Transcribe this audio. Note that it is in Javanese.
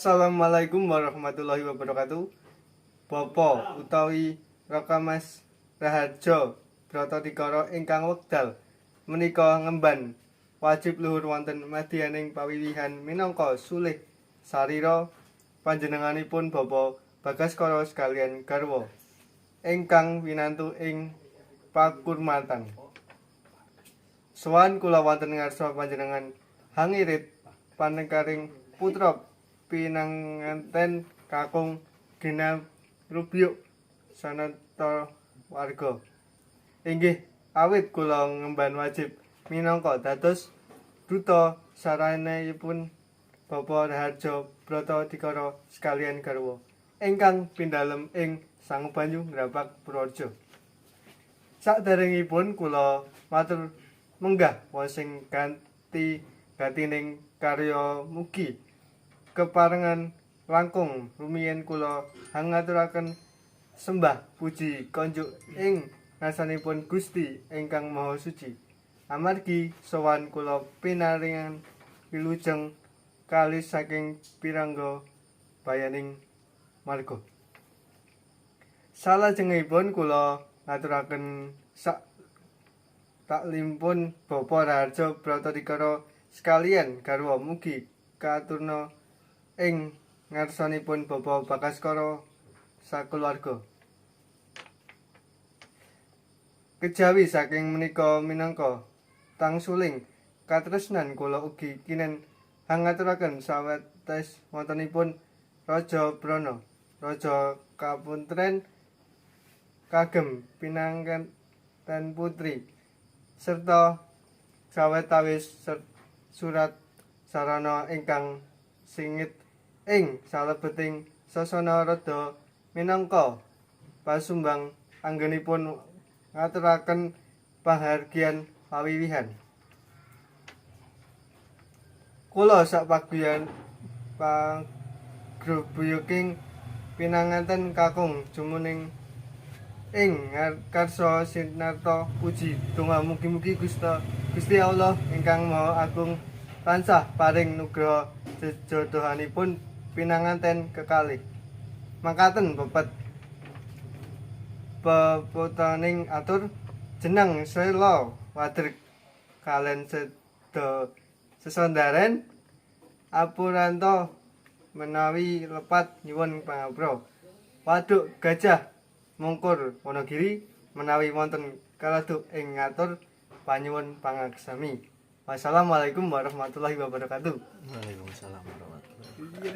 Assalamualaikum warahmatullahi wabarakatuh. Bapa utawi Raka Mas Raharjo Bratadikara ingkang wekdal menika ngemban wajib luhur wonten madyaning pawiwihan minangka sulih sarira panjenenganipun Bapa Bagaskara sekalian garwa ingkang winantu ing pakurmatan. Sowan kula wonten ngarsa panjenengan hangirit panengkaring putra pinanganten kakung ginarubyuk sanata warga. Inggih awit kula ngemban wajib minangka dados duta saranipun Bapa Raharjo Bratadikara sekalian garwa ingkang pindalem ing Sangubanyu, Grabag, Purworejo. Saderengipun kula matur menggah wosing ganti gatining karya mugi keparengan langkung rumiyin kula hangaturaken sembah puji konjuk ing ngarsanipun Gusti ingkang Maha Suci. Amargi sowan kula pinaringan wilujeng kalis saking pirangga bayaning marga. Salajengipun kula ngaturaken sak taklimpun Bapa Raharjo Bratadikara sekalian garwa mugi katurna ing ngarsanipun Bapa Bagaskara sakeluarga. Kejawi saking menika minangka tangsuling katresnan kula ugi kinen hangaturaken sawetes wontenipun Raja Brana, Raja Kapuntren kagem pinanganten putri serta sawetawis surat sarana ingkang singit ing salebeting sasana rada minangka pasumbang anggenipun ngaturaken panghargyan pawiwihan. Kula sak paguyan pagrubuyuking pinanganten kakung jumuning ing karsa sinarta puji donga mugi-mugi Gusti Allah ingkang Maha Agung tansah paring nugraha jejodohanipun pinanganten kekalih. Mangkaten pepet peputaning atur jeneng sela wadrek kalen seda sesandaren apuranta menawi lepat nyuwun pangapura. Waduk Gajah Mungkur Wonogiri menawi wonten kaladuk ing ngatur panyuwun pangaksami. Wassalamualaikum warahmatullahi wabarakatuh. Waalaikumsalam warahmatullahi.